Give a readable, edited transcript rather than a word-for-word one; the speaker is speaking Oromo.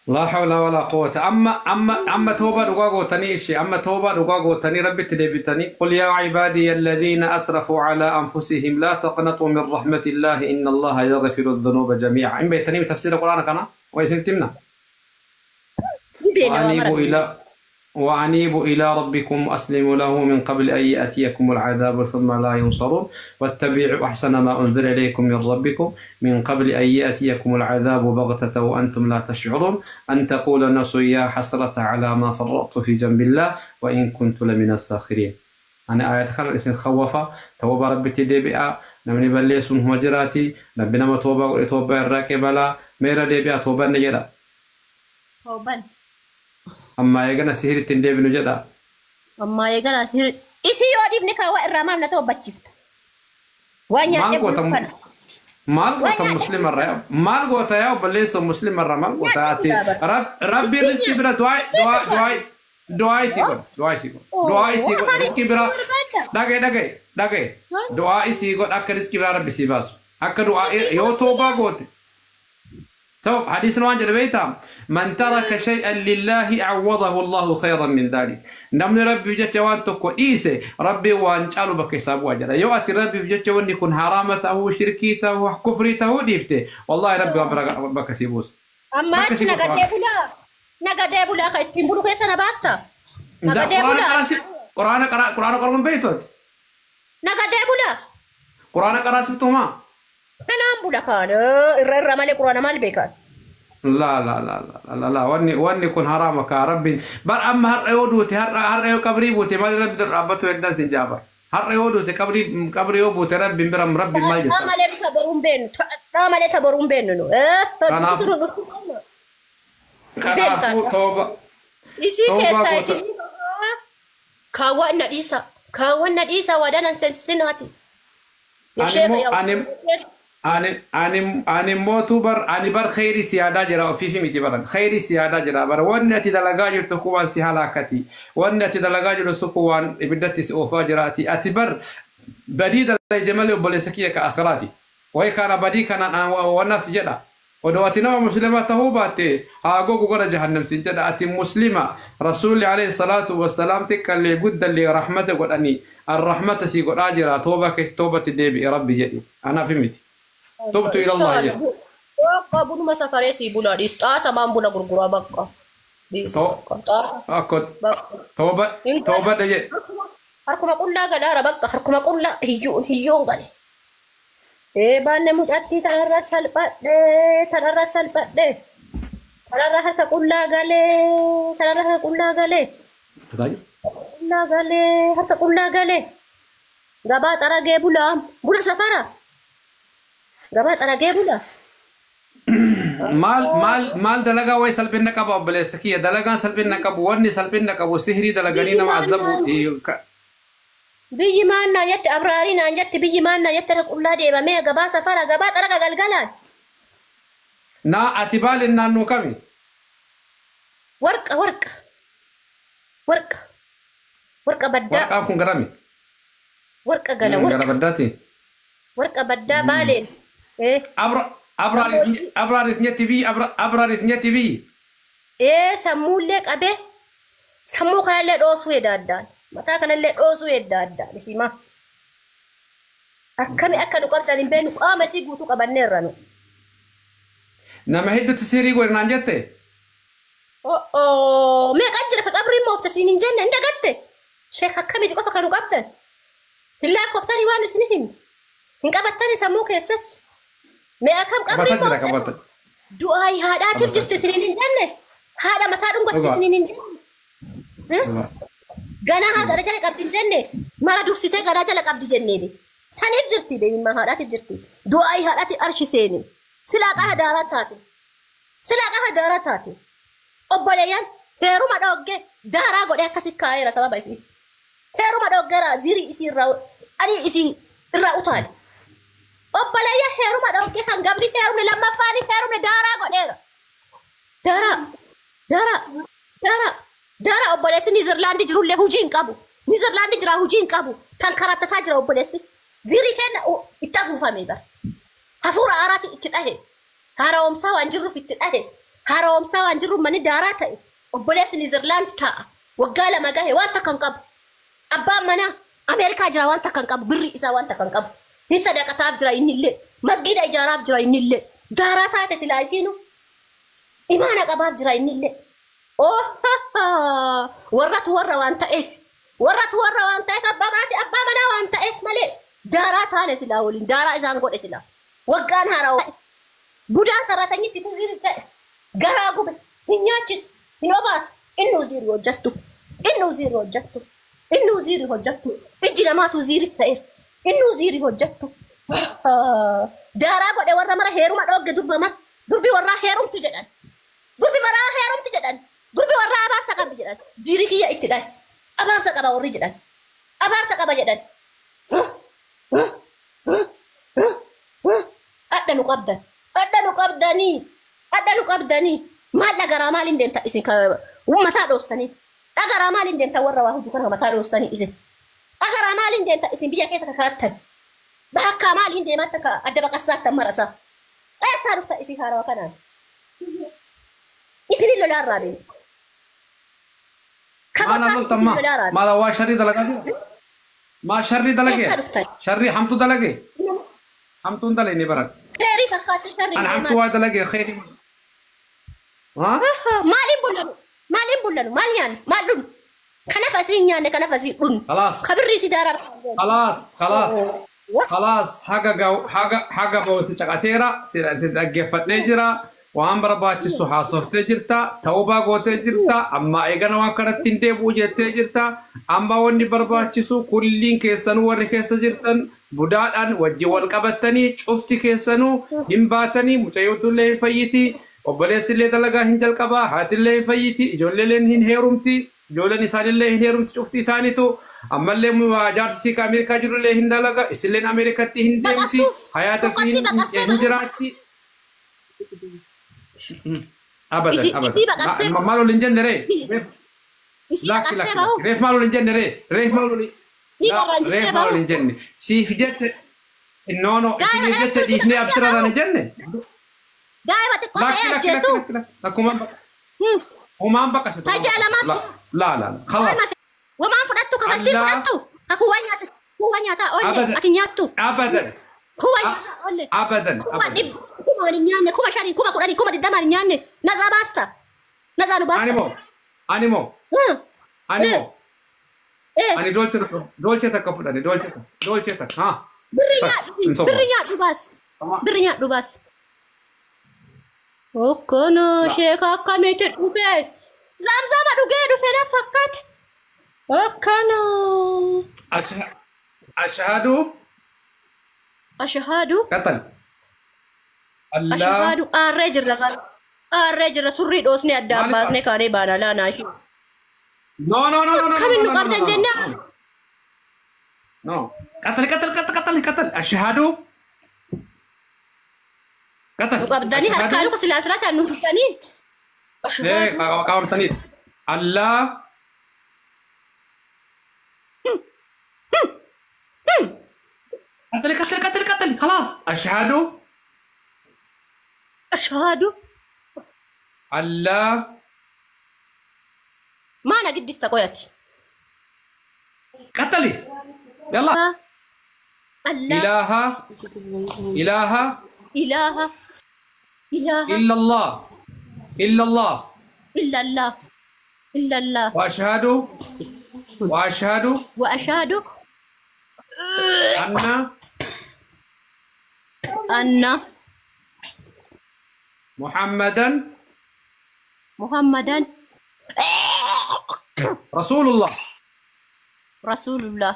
Laa hawla walaa quwwata. Amma amma amma tooba dhugaa gootanii ishee amma tooba dhugaa gootanii rabbitti deebitanii qul yaa cibaadiya alladhiina asrafuu calaa anfusihim laa taqnatuu min rahmatillahi inna allaha yaghfiru dhunuuba jamiica. Hin beektanii tafsiira quraana kana waa isinitti himna. Hin beekna waa mara. وأنيبوا إلى وأنيبوا إلى ربكم وأسلموا له من قبل أن يأتيكم العذاب ثم لا ينصرون واتبعوا أحسن ما أنزل إليكم من ربكم من قبل أن يأتيكم العذاب بغتة وأنتم لا تشعرون أن تقول نفس يا حسرة على ما فرطت في جنب الله وإن كنت لمن الساخرين. أنا آية كان الإنسان خوفا توبة ربي ديبئة نمني بليسون هما جراتي ربنا ما توبة توبة الراكبة لا ميرا ديبئة توبة نجرا Tooban. Amma eegana sihiritti hin deebinu jedha. Ammaa eegala sihiri. Isii yoo dhiifne kaawwa irraa maal na toobbachiifta? Waan Maal nyaadhee goota bulu kana. Maal Waan goota nyaadhee muslima irraa maal goota yaa obboleessa muslima irraa maal goota ati bulaa bara. Rabbi riskii bira du'aa du'aa du'aa du'aa isii godha du'aa isii godha du'aa isii godha Afaan riskii bira barbaadda. Dhagaye dhagaye dhagaye du'aa isii godha akka riskii biraa rabbi sii baasu akka du'aa yoo toobaa goote. طب حديث نوان بيتا من ترك شيئا لله عوضه الله خيرا من ذلك. نمني ربي جت وان تكو إيسي ربي وان شالو بك حساب وجل يؤتي ربي جت وان يكون حرامته شركيته كفريته ديفته والله ربي وان بك سيبوس. Amma Bakka achi si nagadee bulaa. Nagadee bulaa kan ittiin bulu keessa na baasta. Nagadee قرآن bulaa. قرأ قرآن قرأ قرآن قرآن بيتوت Nagadee bulaa. قرآن قرأ سفتهما. Kanaan bula kaan irra irra malee quraana maal beekan? لا لا لا لا لا لا واني يكون حرامك يا ربي بر اما هر يودوتي هر هر يو قبري بوتي مال ربي ربته الناس جابر هر يودوتي قبري قبري يوبوتي ربي برم ربي مال Dhaa جتا. malee tabaruun beenu. Dhaa malee tabaruun beenu nu. Kanaaf kanaafuu tooba Isii toobaa keessaa goota isii kaawwan na dhiisa. Kaawwan na dhiisa waadaan seensisinaati. Ani Ishee immoo ani ani ani ani mootuu bar ani bar kheyri siyaadaa jira ofiifi miti baran kheyri siyaadaa jira bara wanni ati dalagaa jirtu kun waan si halaakati wanni ati dalagaa jirtu kun waan ibiddatti si oofaa jiraati ati bar badii dalayde malee obboleessa kiyya ka akhiraati wayi kana badii kanaan wanna si jedha odoo ati nama muslima tahuu baatte haa gogu gara jahannam sin jedha ati muslima rasuulli alayhi salaatu wassalaam xiqqallee guddallee rahmata godhanii arrahmata si godhaa jira tooba keessa toobatti deebi'e rabbi jedhi anaaf miti tubtu ila Allah jedha. Bakka bunuma safaree sii bulaa dhiis. Xaasa maan buna gurguraa bakka. Dhiis bakka. Xaasa Akko bakka. tooba Hin gala. toobadha jedhe. Harkuma qullaa galaara bakka harkuma qullaa hiyyoon hiyyoon gale. Ee baanne mucattii tanarra salphadhee tanarra salphadhee tanarra harka qullaa galee tanarra harka qullaa galee qullaa galee harka qullaa galee gabaa xaragee bulaa buna safara gabaa xaragee bulaa. Maal maal maal dalagaa wayi salphina qaba obboleessa kiyya dalagaan salphina qabu wanni salphina qabu sihirii dalaganii Biyyi nama maal naan azabuuti. Biyyi maal naan jette abraarii naan jette biyyi maal naan jette harka qullaa deemamee gabaa safara gabaa xaraga galgalaan. Naa ati baaliin naannoo kami? Warqa warqa warqa warqa baddaa Warqaan kun garami? Warqa gala Gara warqa baddaati. Warqa baddaa baaleen. Abraaris abraaris nyetti biyyi abraaris nyetti biyyi. Ee sammuullee qabee sammuu kanallee dhoosuu hedda addaan mataa kanallee dhoosuu hedda addaan isima akkami akka nu qabdan hin beeknu qaama isii guutuu qabanneerra nu. Nama hedduutti sihirii godhe naan jette? O'oo meeqa jira ka qabrii moofte siin hin jenne hin dagatte sheek akkamiiti qofa kan nu qabdan hin laakkoftanii waan isin himne hin qabattani sammuu keessatti mee akkam qabrii Qabata jira moofte qabata. Du'aa haadhaatiif Qabata. Jirti isiniin hin jenne haadha mataa dhungatti Dhugaa. isiniin hin jenne. Dhugaa. Ganaa haadha jala qabdi hin jenne mara dursitee ganaa jala qabdi jenneeni saniif jirti deemimmaa haadhaatiif jirti du'aa haadhaatiif arshi seeni silaa qaha daaraa taate silaa qaha daaraa taate obboleeyyan heeruma dhoogge daaraa godhee akkasi kaa'eera sababa isii heeruma dhooggeera zirii isii irraa ani isii irraa utaale obboleeyyan heeruma dhoogge kan gabri heerumne lammaffaani heerumne daaraa godheera daaraa daaraa daaraa daaraa obboleessi Niizerlaandi jirullee hujii hin qabu Niizerlaandi jira hujii hin qabu kan karattataa jira obboleessi zirii kenna itti afuufame bara hafuura haaraati itti dhahe haara'oomsaa waan jirruuf itti dhahe Haaromsaa waan jirru manni daaraa ta'e. Obboleessi Niizerlaand taa'a. Waggaa 2 gahe waan takka hin qabu. Abbaan manaa Ameerikaa jira waan takka hin qabu. Birri isaa waan takka hin qabu. Ni sadaqataaf jira innillee. Masgiida ijaaraaf jira innillee. Daaraa taate silaa isiinu. Imaana qabaaf jira innillee. Oh warratu warra waan ta'eef. Warratu warra waan ta'eef abbaa manaati abbaa manaa waan ta'eef malee daaraa taane silaa waliin daaraa isaan godhe silaa. Waggaan haaraa budaan sarratanyitti tuziiri ta'e garaa gube hin nyaachis hin obaas inni uziirii hojjettu inni uziirii hojjettu inni uziirii hojjettu ijji namaatu uziirii ta'eef inni uziirii hojjettu. Daaraa godhe warra mara heeruma dhoogge durba mara durbi warraa heerumtu jedhan durbi maraa heerumtu jedhan durbi warraa abaarsa qabdi jedhan ziirii kiyya itti dhaye abaarsa qaba warri jedhan abaarsa qaba jedhan. Adda nu qabdan adda nu qabdanii adda nu qabdanii maal dhagaraa maaliin deemta isin mataa dhoostanii dhagaraa maaliin deemta warra waa hojii kana mataa dhoostanii isin dhagaraa maaliin deemta isin biyya keessa kakaattan bakka maaliin deematta ka adda baqassaattan marasaa eessaa dhufta isin haarawa kanaan isinin lolaarraa beenu maala waa sharrii dalagaa jira maa sharrii dalagee sharrii hamtu dalagee hamtuun dalagee baran خيري فكات شري انا hamtu waa dalagee kheyri maaliin bullanu maaliin bullanu maal nyaannu maal dhunu kanaaf asii nyaanne kanaaf asii dhunu خلاص kabirrii si daaraa خلاص خلاص خلاص haga haga haga boosi caqaseera si dhaggeeffadhee jira waan barbaachisu haasoftee jirta ta'ubaa gootee jirta amma eegana waan kanatti hin deebi'u jettee jirta amma wanni barbaachisu kulliin keessanuu warri keessa jirtan budaadhaan wajjin wal qabattanii cufti keessanuu hin baatanii mucayyootullee hin fayyiti obboleessillee dalagaa hin jalqabaa haatillee hin fayyiti ijoolleelleen hin heerumti ijoolleen isaanillee hin heerumti cufti isaaniitu ammallee jaarsi Ameerikaa jirullee hin dalaga isilleen Ameerikatti hin deemti hayaata fi hin jiraatti. Abadan abadan maal olin jenne ree lakki lakki reef maal olin jenne ree reef maal olin reef maal olin jenne siif jette no no isiniif jecha dhiifnee abshiraraan jenne daa'ima xiqqoo ta'ee ajjeesu homaan baqase tajaajilamaaf la la خلاص wamaan fudhattu kafaltii fudhattu kuwaa nyaata kuwaa nyaataa oolle ati nyaattu abadan kuwaa nyaataa oolle abadan kuma dhibba kuma waliin nyaanne kuma shanii kuma kudhanii kuma digdamaan hin nyaanne nazaa baasta nazaa nu baasta animo animo animo ani dolche takka fudhani dolche takka ha birri nyaadhu baas birri nyaadhu baas Okkona sheeka akkamitti dhufe zamzama dhugee dhufe na fakkaate okkona ashhadu ashhadu qatal ashhadu aarree jirra gara aarree jirra surrii dhoosne addaan baasne kaanee baana laanaa ishee No no no no no akkamiin nu qabdan jennaan no qatal qatal qatal qatal qatal ashhadu qatal nu qabdanii harkaa luka silaa silaa ta'an nu fidanii qabamtanii Allah قتل قتل قتل قتل خلاص أشهد أشهد الله ما أنا قد استقويت قتلي يلا الله إله إله إله إله إلا الله إلا الله إلا الله إلا الله وأشهد وأشهد وأشهد أن أن محمدا محمدا رسول الله رسول الله.